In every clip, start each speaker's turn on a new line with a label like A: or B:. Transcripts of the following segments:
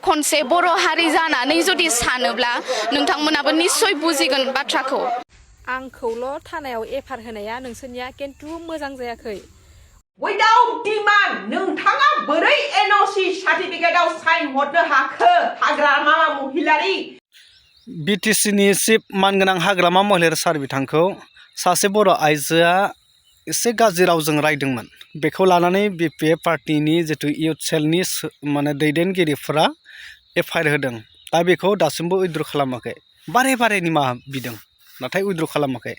A: खनसे बर' हारि जानानै जुदि सानोब्ला नोंथांमोनाबो निश्चय बुजिगोन बाथ्राखौ।
B: आंखौल' थानायाव एफार होनाया नोंसोरनिया किन्तु मोजां जायाखै।
C: Without demand, नोंथाङा बोरै NOC सार्टिफिकेटआव साइन हरनो हाखो हाग्रामा महिलारि?
D: बिटिसिनि चिफ मानगोनां हाग्रामा महिलारि सार बिथांखौ सासे बर' आइजोआ एसे गाज्रि रावजों रायदोंमोन। बेखौ लानानै बिपिएफ पार्टिनि जितु इउथ सेलनि माने दैदेनगिरिफोरा एफआइआर होदों। दा बेखौ दासिमबो उइथड्र खालामाखै। बारे बारे निमाहा बिदों नाथाय उइथड्र खालामाखै।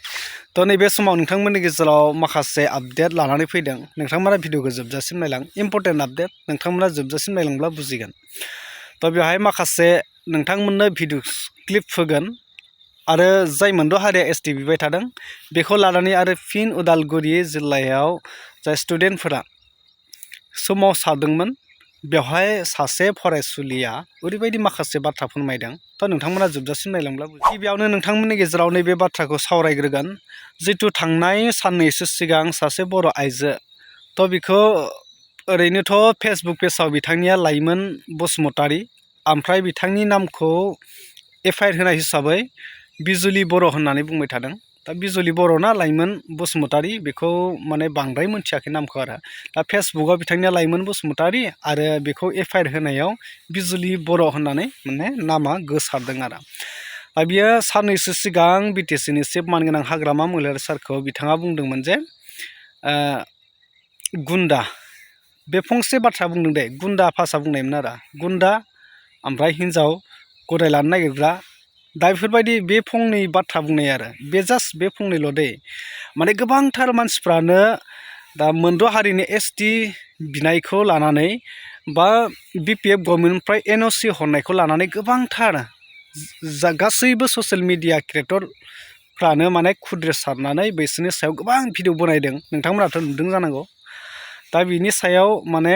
D: थ' नैबे समाव नोंथांमोननि गेजेराव माखासे आपडेट लानानै फैदों। नोंथांमोना भिडिअखौ जोबजासिम नायलां। इम्पर्टेन्ट आपडेट नोंथांमोना जोबजासिम नायलांब्ला बुजिगोन। थ' बेवहाय माखासे नोंथांमोननो भिडिअ क्लिप होगोन आरो जाय मोनद' हारिया एसटि बिबाय थादों बेखौ लानानै आरो फिन उदालगुरि जिल्लायाव जाय स्टुडेन्टफोरा सोमावसारदोंमोन बेवहाय सासे फरायसुलिया ओरैबायदि माखासे बाथ्रा फोरमायदों। थ' नोंथांमोना जोबजासिम नायलांब्ला गिबियावनो नोंथांमोननि गेजेराव नैबे बाथ्राखौ सावरायग्रोगोन। जितु थांनाय साननैसो सिगां सासे बर' आइजो थ' बेखौ ओरैनोथ' फेसबुक पेजाव बिथांनिया लाइमोन बसुमतारी ओमफ्राय बिथांनि नामखौ एफआइआर होनाय हिसाबै बिजुलि बर' होननानै बुंबाय थादों। दा बिजुलि बर' ना लाइमोन बसुमतारी बेखौ माने बांद्राय मोनथियाखै नामखौ आरो। दा फेसबुकआव बिथांनिया लाइमोन बसुमतारी आरो बेखौ एफआइआर होनायाव बिजुलि बर' होननानै माने नामा गोसारदों आरो। बियो साननैसो सिगां बिटिसिनि चिफ मानगोनां हाग्रामा महिलारि सारखौ बिथाङा बुंदोंमोन जे गुन्दा बे फंसे बाथ्रा बुंदों दे गुन्दा भाषा बुंनायमोन आरो। गुन्दा ओमफ्राय हिन्जाव गदाय लानो नागिरग्रा। दा बेफोरबायदि बे फंनै बाथ्रा बुंनाय आरो बे जास्ट बे फंनैल' दै माने गोबांथार मानसिफ्रानो दा मोनद' हारिनि एसटि बिनायखौ लानानै बा बिपिएफ गभर्नमेन्टनिफ्राय NOC हरनायखौ लानानै गोबांथार गासैबो ससियेल मिडिया क्रिएटरफ्रानो माने खुद्रिसारनानै बिसोरनि सायाव गोबां भिडिअ बनायदों। नोंथांमोनाथ' नुदों जानांगौ। दा बिनि सायाव माने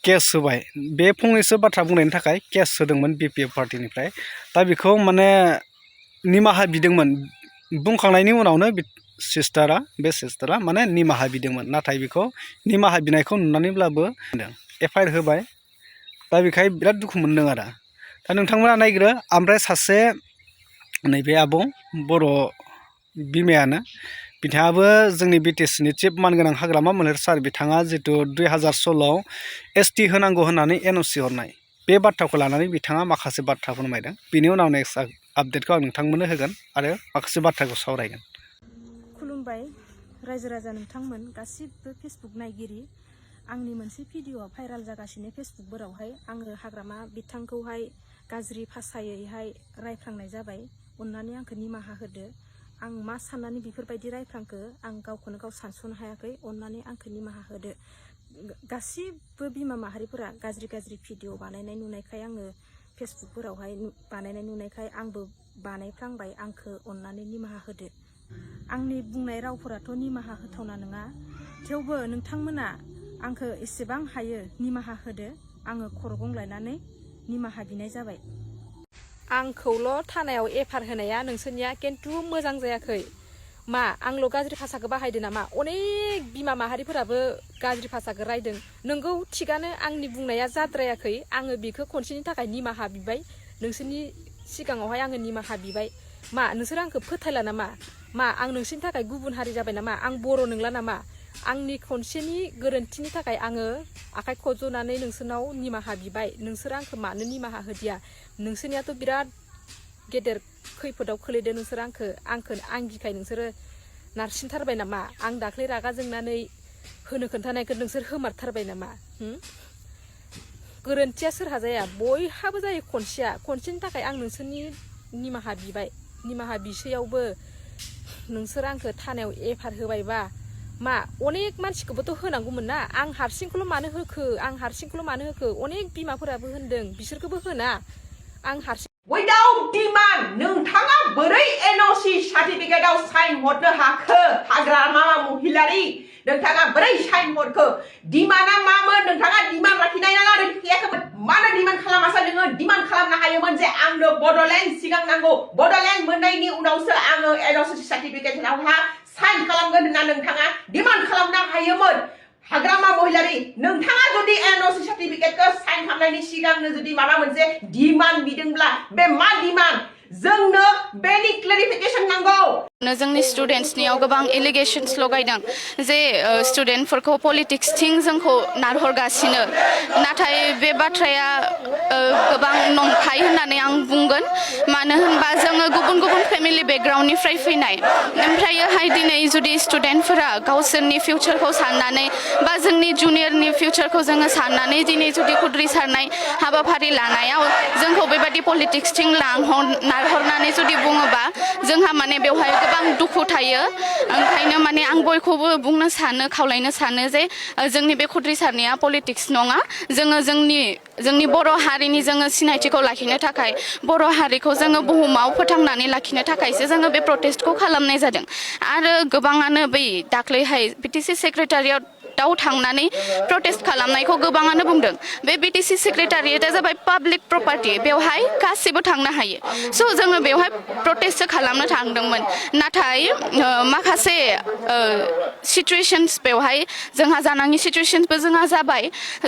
D: केस होबाय। बे फंनैसो बाथ्रा बुंनायनि थाखाय केस होदोंमोन बिपिएफ पार्टिनिफ्राय। दा बेखौ माने निमाहा बिदोंमोन। बुंखांनायनि उनावनो बे सिस्टारा माने निमाहा बिदोंमोन। नाथाय बेखौ निमाहा बिनायखौ नुनानैब्लाबो एफआइआर होबाय। दा बेखाय बिराद दुखु मोनदों आरो। दा नोंथांमोना नायग्रो ओमफ्राय सासे नैबे आबौ बर' बिमायानो बिथाङाबो जोंनि बिटिसिनि चिफ मानगोनां हाग्रामा महिलारि सार बिथाङा जितु 2016 एसटि होनांगौ होननानै NOC हरनाय बे बाथ्राखौ लानानै बिथाङा माखासे बाथ्रा फोरमायदों। बिनि उनाव नेक्स्ट आपडेटखौ आं नोंथांमोननो होगोन आरो माखासे बाथ्राखौ सावरायगोन।
B: खुलुमबाय रायजो राजा नोंथांमोन गासिबो फेसबुक नायगिरि। आंनि मोनसे भिडिअआ भाइराल जागासिनो फेसबुकफोरावहाय आङो हाग्रामा बिथांखौहाय गाज्रि भाषायैहाय रायफ्रांनाय जाबाय। अननानै आंखौ निमाहा होदो। आं मा साननानै बेफोरबायदि रायफ्रांखो आं गावखौनो गाव सानस'नो हायाखै। अननानै आंखौ निमाहा होदो। गासिबो बिमा माहारिफोरा गाज्रि गाज्रि भिडिअ बानायनाय नुनायखाय आङो फेसबुकफोरावहाय बानायनाय नुनायखाय आंबो बानायफ्लांबाय। आंखौ अननानै निमाहा होदो। आंनि बुंनाय रावफोराथ' निमाहा होथावना नङा। थेवबो नोंथांमोना आंखौ एसेबां हायो निमाहा होदो। आङो खर' गंग्लायनानै निमाहा बिनाय जाबाय। आंखौल' थानायाव एफार होनाया नोंसोरनिया किन्तु मोजां जायाखै। मा आंल' गाज्रि भाषाखौ बाहायदो नामा? अनेक बिमा माहारिफोराबो गाज्रि भाषाखौ रायदों। नोंगौ थिगानो आंनि बुंनाया जाद्रायाखै। आङो बेखौ खनसेनि थाखाय निमाहा बिबाय। नोंसोरनि सिगाङावहाय आङो निमाहा बिबाय। मा नोंसोर आंखौ फोथायला नामा? मा आं नोंसोरनि थाखाय गुबुन हारि जाबाय नामा? आं बर' नंला नामा? आंनि खनसेनि गोरोन्थिनि थाखाय आङो आखाइ खज'नानै नोंसोरनाव निमाहा बिबाय। नोंसोर आंखौ मानो निमाहा होदिया? नोंसोरनियाथ' बिराद गेदेर खैफोदाव खोलैदो नोंसोर आंखौ आंगिखाय नोंसोरो नारसिनथारबाय नामा? आं दाख्लै रागा जोंनानै होनो खोन्थानायखौ नोंसोर होमारथारबाय नामा? गोरोन्थिया सोरहा जाया? बयहाबो जायो खनसेनि थाखाय आं नोंसोरनि निमाहा बिबाय। निमाहा बिसैयावबो नोंसोर आंखौ थानायाव एफार होबायबा मा अनेक मानसिखौबोथ' होनांगौमोन ना। आं हारसिंखौल' मानो होखो? अनेक बिमाफोराबो होनदों बिसोरखौबो होना। आं हारसिं
C: Without demand, नोंथाङा बोरै NOC सार्टिफिकेटआव साइन हरनो हाखो हाग्रामा महिलारि? नोंथाङा बोरै साइन हरखो? डिमान्डआ मामोन? नोंथाङा डिमान्ड लाखिनाय नङा लाखियाखैमोन। मानो डिमान्ड खालामासै नोङो? डिमान्ड खालामनो हायोमोन जे आंनो बड'लेण्ड सिगां नांगौ। बड'लेण्ड मोननायनि उनावसो आङो NOC सार्टिफिकेटआवहा साइन खालामगोन होनना नोंथाङा डिमान्ड खालामनो हायोमोन। हाग्रामा महिलारि नोंथाङा जुदि NOC सार्टिफिकेटखौ साइन खालामनायनि सिगांनो जुदि माबा मोनसे डिमान्ड बिदोंब्ला बे मा डिमान्ड जोंनो बेनि क्लेरिफिकेशन नांगौ
A: जोंनि स्टुडेन्ट्सनियाव गोबां एलिगेशन्स लगायदों जे स्टुडेन्टफोरखौ पलिटिक्सथिं जोंखौ नारहरगासिनो नाथाय बे बाथ्राया गोबां नंखाय होननानै आं बुंगोन मानो होनबा जोङो गुबुन गुबुन फेमिलि बेकग्राउन्डनिफ्राय फैनाय ओमफ्रायोहाय दिनै जुदि स्टुडेन्टफोरा गावसोरनि फिउचारखौ साननानै बा जोंनि जुनियरनि फिउचारखौ जोङो साननानै दिनै जुदि खुद्रिसारनाय हाबाफारि लानायाव जोंखौ बेबादि पलिटिक्सथिं नारहरनानै जुदि बुङोबा जोंहा माने बेवहाय गोबां दुखु थायो ओंखायनो माने आं बयखौबो बुंनो सानो खावलायनो सानो जे जोंनि बे खुद्रिसारनाया पलिटिक्स नङा जोङो जोंनि बर' हारिनि जोङो सिनायथिखौ लाखिनो थाखाय बर' हारिखौ जोङो बुहुमाव फोथांनानै लाखिनो थाखायसो जोङो बे प्रटेस्टखौ खालामनाय जादों आरो गोबाङानो बै दाख्लैहाय BTC सेक्रेटारियेटआव थांनानै प्रटेस्ट खालामनायखौ गोबाङानो बुंदों बे BTC सेक्रेटारियेटआ जाबाय पाब्लिक प्रपार्टि बेवहाय गासिबो थांनो हायो स' जोङो बेवहाय प्रटेस्टसो खालामनो थांदोंमोन नाथाय माखासे सिचुएशन्स बेवहाय जोंहा जानाङि सिचुएशन्सबो जोंहा जाबाय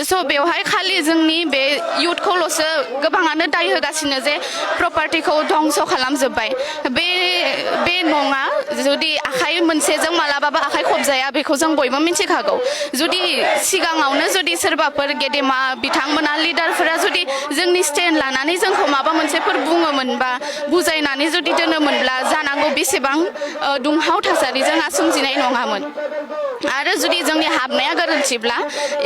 A: स' बेवहाय खालि जोंनि बे युथखौल'सो गोबाङानो दाय होगासिनो जे प्रपार्टिखौ धंस' खालामजोब्बाय बे नङा जुदि आखाइ मोनसेजों मालाबाबो आखाइ खबजाया बेखौ जों बयबो मिथिखागौ जुदि सिगाङावनो जुदि सोरबाफोर गेदेमा बिथांमोना लिडारफोरा जुदि जोंनि स्टेन्ड लानानै जोंखौ माबा मोनसेफोर बुङोमोनबा बुजायनानै जुदि दोनोमोनब्ला जानांगौ बेसेबां दुंहाव थासारि जोंहा सोमजिनाय नङामोन आरो जुदि जोंनि हाबनाया गोरोन्थिब्ला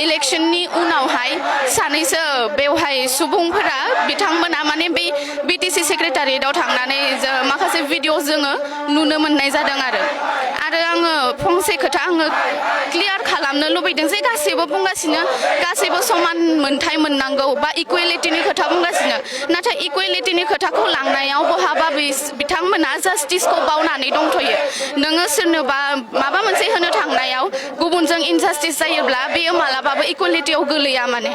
A: इलेक्शननि उनावहाय सानैसो बेवहाय सुबुंफोरा बिथांमोना माने बै BTC सेक्रेटारियेटआव थांनानै माखासे भिडिअ जोङो नुनो मोननाय जादों आरो आङो फंसे खोथा आङो क्लियार खालामनो लुबैदों जे गासैबो बुंगासिनो गासैबो समान मोनथाय मोननांगौ बा इकुवेलिटिनि खोथा बुंगासिनो नाथाय इकुवेलिटिनि खोथाखौ लांनायाव बहाबा बिथांमोना जास्टिसखौ बावनानै दंथ'यो नोङो सोरनोबा माबा मोनसे होनो थांनायाव गुबुनजों इनजास्टिस जायोब्ला बेयो मालाबाबो इकुवेलिटियाव गोलैया माने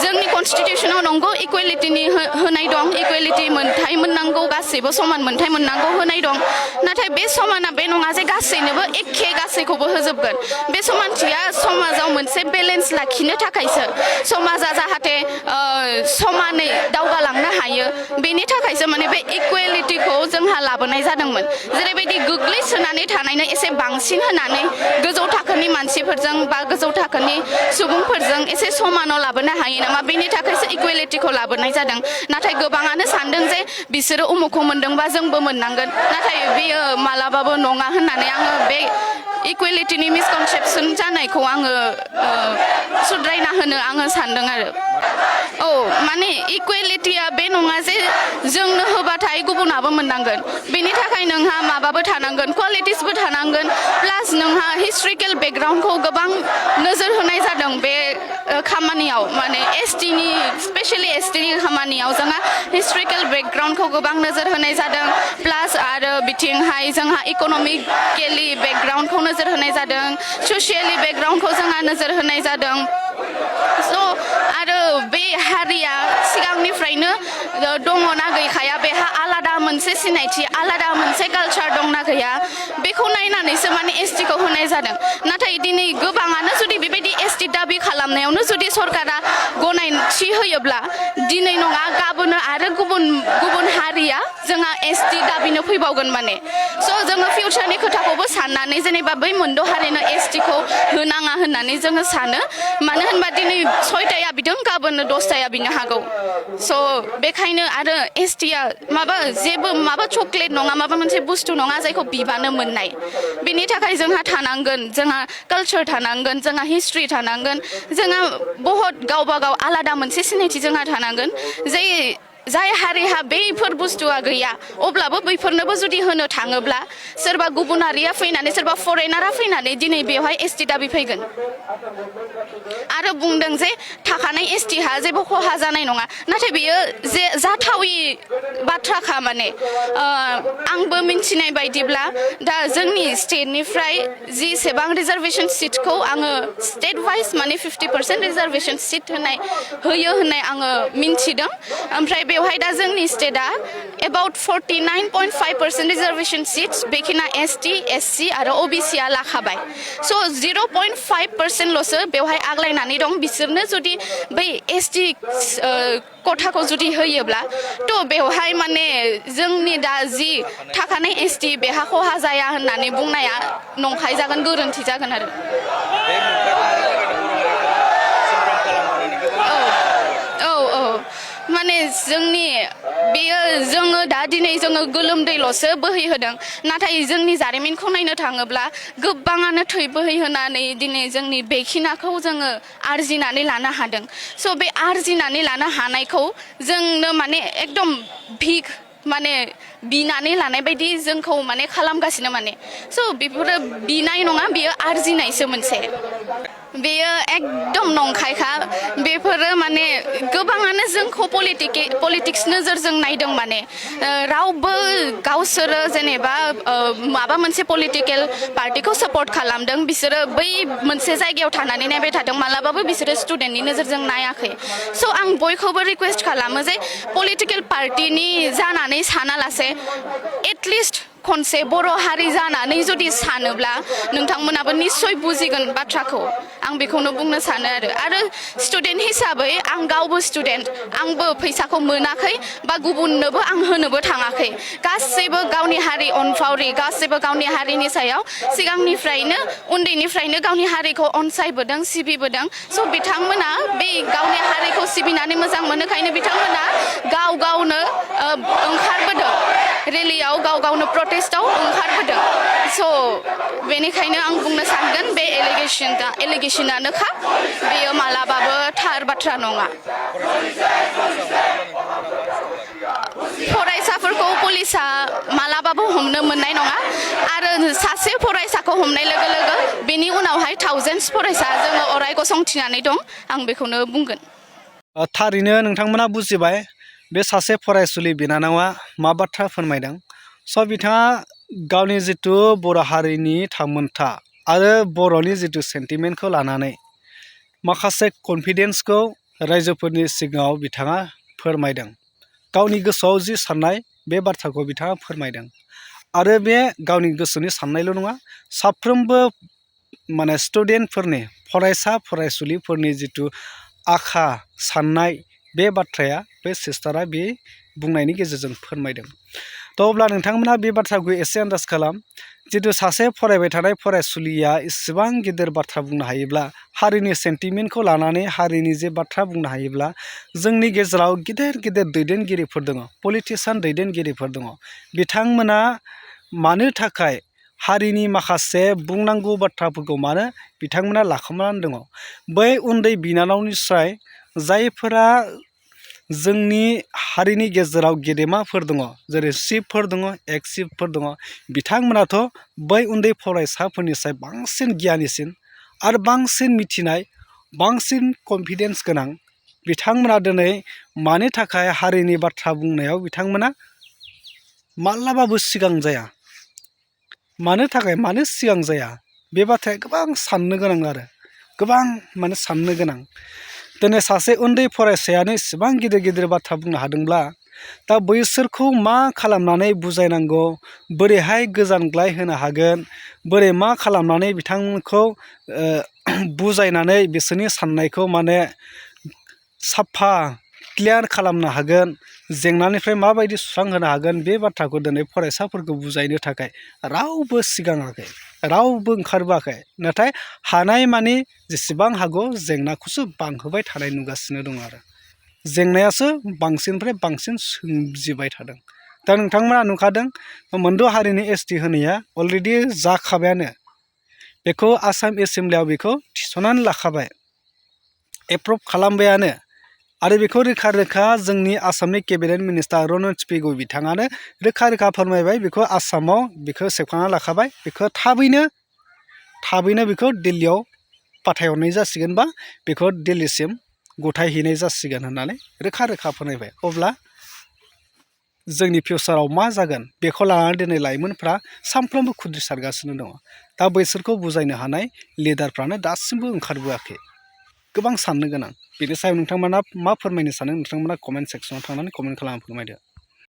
A: जोंनि कनस्टिटिउसनाव नंगौ इकुवेलिटिनि होनाय दं इकुवेलिटि मोनथाय मोननांगौ गासैबो समान मोनथाय मोननांगौ होनाय दं नाथाय बे समाना बे नङा जे गासैनोबो एखे गासैखौबो होजोबगोन बे समानथिया समाजाव मोनसे बेलेन्स लाखिनो थाखायसो समाजा जाहाथे समानै दावगालांनो हायो बेनि थाखायसो माने बे इकुवेलिटिखौ जोंहा लाबोनाय जादोंमोन जेरैबायदि गोग्लैसोनानै थानायनो एसे बांसिन होनानै गोजौ थाखोनि मानसिफोरजों बा गोजौ थाखोनि सुबुंफोरजों एसे समानाव लाबोनो हायो नामा बेनि थाखायसो इकुवेलिटिखौ लाबोनाय जादों नाथाय गोबाङानो सानदों जे बिसोरो उमुखखौ मोनदोंबा जोंबो मोननांगोन नाथाय बेयो मालाबाबो नङा होननानै आङो बे इकुवेलिटिनि मिसकनसेपसन जानायखौ आङो सुद्रायना होनो आङो सानदों आरो औ माने इकुवेलिटिया बे नङा जे जोंनो होबाथाय गुबुनाबो मोननांगोन बेनि थाखाय नोंहा माबाबो थानांगोन क्वालिटिसबो थानांगोन प्लास नोंहा हिस्ट्रिकेल बेकग्राउन्डखौ गोबां नोजोर होनाय जादों बे खामानियाव माने STनि स्पेशेलि STनि खामानियाव जोंहा हिस्ट्रिकेल बेकग्राउन्डखौ गोबां नोजोर होनाय जादों प्लास आरो बिथिंहाय जोंहा इक'नमिकेलि बेकग्राउन्डखौ नोजोर होनाय जादों ससियेलि बेकग्राउन्डखौ जोंहा नोजोर होनाय जादों स' आरो बे हारिया सिगांनिफ्रायनो दङना गैखाया बेहा आलादा मोनसे सिनायथि आलादा मोनसे कालचार दंना गैया बेखौ नायनानैसो माने STखौ होनाय जादों नाथाय दिनै गोबाङानो जुदि बेबायदि ST दाबि खालामनायावनो जुदि सरकारा गनायथि होयोब्ला दिनै नङा गाबोनो आरो गुबुन हारिया जोंहा ST दाबिनो फैबावगोन माने स' जोङो फिउचारनि खोथाखौबो साननानै जेनेबा बै मोनद' हारिनो STखौ होनाङा होननानै जोङो सानो मानो होनबा दिनै 6थाया बिदों गाबोन 10थाया बिनो हागौ स' बेखायनो आरो STया माबा चक्लेट नङा माबा मोनसे बुस्थु नङा जायखौ बिबानो मोननाय बेनि थाखाय जोंहा थानांगोन जोंहा कालचार थानांगोन जोंहा हिस्ट्रि थानांगोन जोंहा बहुत गावबा गाव आलादा मोनसे सिनायथि जोंहा थानांगोन जाय हारिहा बैफोर बुस्थुआ गैया अब्लाबो बैफोरनोबो जुदि होनो थाङोब्ला सोरबा गुबुनारिया फैनानै सोरबा फरेनारा फैनानै दिनै बेवहाय ST दाबि फैगोन आरो बुंदों जे थाखानाय STहा जेबो खहा जानाय नङा नाथाय बेयो जे जाथावि बाथ्राखा माने आंबो मिन्थिनाय बायदिब्ला दा जोंनि स्टेटनिफ्राय जिसेबां रिजार्भेसन सिटखौ आङो स्टेट वाइज माने 50% रिजार्भेसन सिट होयो होननाय आङो मिन्थिदों ओमफ्राय बेवहाय दा जोंनि स्टेटआ एबाउट 49.5% रिजार्वेशन सिट्स बेखिना ST SC आरो OBC आ लाखाबाय स' 0.5% ल'सो बेवहाय आग्लायनानै दं बिसोरनो जुदि बै ST खथाखौ जुदि होयोब्ला थ' बेवहाय माने जोंनि दा जि थाखानाय ST बेहा खहा जाया होननानै बुंनाया नंखाय जागोन गोरोन्थि जागोन आरो माने जोंनि बेयो जोङो दा दिनै जोङो गोलोमदैल'सो बोहैहोदों नाथाय जोंनि जारिमिनखौ नायनो थाङोब्ला गोबाङानो थै बोहैहोनानै दिनै जोंनि बेखिनाखौ जोङो आरजिनानै लानो हादों स' बे आरजिनानै लानो हानायखौ जोंनो माने एकदम भिक माने बिनानै लानाय बायदि जोंखौ माने खालामगासिनो माने स' बेफोरो बिनाय नङा बियो आरजिनायसो मोनसे बेयो एकदम नंखायखा बेफोरो माने गोबाङानो जोंखौ पलिटिक्स नोजोरजों नायदों माने रावबो गावसोरो जेनेबा माबा मोनसे पलिटिकेल पार्टिखौ सापर्ट खालामदों बिसोरो बै मोनसे जायगायाव थानानै नायबाय थादों मालाबाबो बिसोरो स्टुडेन्टनि नोजोरजों नायाखै स' आं बयखौबो रिकुवेस्ट खालामो जे पलिटिकेल पार्टिनि जानानै सानालासे एटलिस्ट खनसे बर' हारि जानानै जुदि सानोब्ला नोंथांमोनाबो निस्सय बुजिगोन बाथ्राखौ आं बेखौनो बुंनो सानो आरो स्टुडेन्ट हिसाबै आं गावबो स्टुडेन्ट आंबो फैसाखौ मोनाखै बा गुबुननोबो आं होनोबो थाङाखै गासैबो गावनि हारि अनफावरि गासैबो गावनि हारिनि सायाव सिगांनिफ्रायनो उन्दैनिफ्रायनो गावनि हारिखौ अनसायबोदों सिबिबोदों स' बिथांमोना बे गावनि हारिखौ सिबिनानै मोजां मोनोखायनो बिथांमोना गाव गावनो ओंखारबोदों रेलियाव गाव गावनो प्रटेस्टआव ओंखारबोदों स' बेनिखायनो आं बुंनो सानगोन बे एलिगेशनानोखा बेयो मालाबाबो थार बाथ्रा नङा फरायसाफोरखौ पुलिसा मालाबाबो हमनो मोननाय नङा आरो सासे फरायसाखौ हमनाय लोगो लोगो बेनि उनावहाय थाउजेन्डस फरायसा जोङो अराय गसंथिनानै दं आं बेखौनो बुंगोन
D: थारैनो नोंथांमोना बुजिबाय बे सासे फरायसुलि बिनानावा मा बाथ्रा फोरमायदों स' बिथाङा गावनि जिथु बर' हारिनि थामोनथा आरो बर'नि जिथु सेन्टिमेन्टखौ लानानै माखासे कनफिडेन्सखौ रायजोफोरनि सिगाङाव बिथाङा फोरमायदों गावनि गोसोआव जि साननाय बे बाथ्राखौ बिथाङा फोरमायदों आरो बे गावनि गोसोनि साननायल' नङा साफ्रोमबो माने स्टुडेन्टफोरनि फरायसा फरायसुलिफोरनि जिथु आखा साननाय बे बाथ्राया बे सिस्टारा बे बुंनायनि गेजेरजों फोरमायदों थ' अब्ला नोंथांमोना बे बाथ्राखौ एसे आन्दाज खालाम जिथु सासे फरायबाय थानाय फरायसुलिया इसेबां गिदिर बाथ्रा बुंनो हायोब्ला हारिनि सेन्टिमेन्टखौ लानानै हारिनि जे बाथ्रा बुंनो हायोब्ला जोंनि गेजेराव गिदिर गिदिर दैदेनगिरिफोर दङ पलिटिसियान दैदेनगिरिफोर दङ बिथांमोना मानो थाखाय हारिनि माखासे बुंनांगौ बाथ्राफोरखौ मानो बिथांमोना लाखोमानानै दङ बै उन्दै बिनानावनिफ्राय जायफोरा जोंनि हारिनि गेजेराव गेदेमाफोर दङ जेरै चिफफोर दङ एक्स चिफफोर दङ बिथांमोनाथ' बै उन्दै फरायसाफोरनिफ्राय बांसिन गियानिसिन आरो बांसिन मिथिनाय बांसिन कनफिडेन्स गोनां बिथांमोना दिनै मानि थाखाय हारिनि बाथ्रा बुंनायाव बिथांमोना माब्लाबाबो सिगां जाया मानो थाखाय मानो सिगां जाया बे बाथ्राया गोबां साननो गोनां आरो गोबां माने साननो गोनां दिनै सासे उन्दै फरायसायानो इसेबां गिदिर गिदिर बाथ्रा बुंनो हादोंब्ला दा बैसोरखौ मा खालामनानै बुजायनांगौ बोरैहाय गोजानग्लाय होनो हागोन बोरै मा खालामनानै बिथांमोनखौ बुजायनानै बिसोरनि साननायखौ माने साफा क्लियार खालामनो हागोन जेंनानिफ्राय माबायदि सुस्रांहोनो हागोन बे बाथ्राखौ दिनै फरायसाफोरखौ बुजायनो थाखाय रावबो सिगाङाखै रावबो ओंखारबोआखै नाथाय हानायमानि जेसेबां हागौ जेंनाखौसो बांहोबाय थानाय नुगासिनो दं आरो जेंनायासो बांसिननिफ्राय बांसिन सोमजिबाय थादों दा नोंथांमोना नुखादों मोनद' हारिनि ST होनाया अलरेडि जाखाबायानो बेखौ आसाम एसेम्ब्लियाव बेखौ थिसननानै लाखाबाय एप्रुभ खालामबायानो आरो बेखौ रोखा रोखा जोंनि आसामनि केबिनेट मिनिस्टार रनज पेगु बिथाङानो रोखा रोखा फोरमायबाय बेखौ आसामाव बेखौ सेबखांना लाखाबाय बेखौ थाबैनो बेखौ दिल्लीयाव फाथायहरनाय जासिगोन बा बेखौ दिल्लीसिम गथायहैनाय जासिगोन होननानै रोखा रोखा फोरमायबाय अब्ला जोंनि फिउचाराव मा जागोन बेखौ लानानै दिनै लाइमोनफ्रा सानफ्रोमबो खुद्रिसारगासिनो दङ दा बैसोरखौ बुजायनो हानाय लिडारफ्रानो दासिमबो ओंखारबोआखै गोबां साननो गोनां बेनि सायाव नोंथांमोना मा फोरमायनो सानो नोंथांमोना कमेन्ट सेक्सनाव थांनानै कमेन्ट खालामना फोरमायदो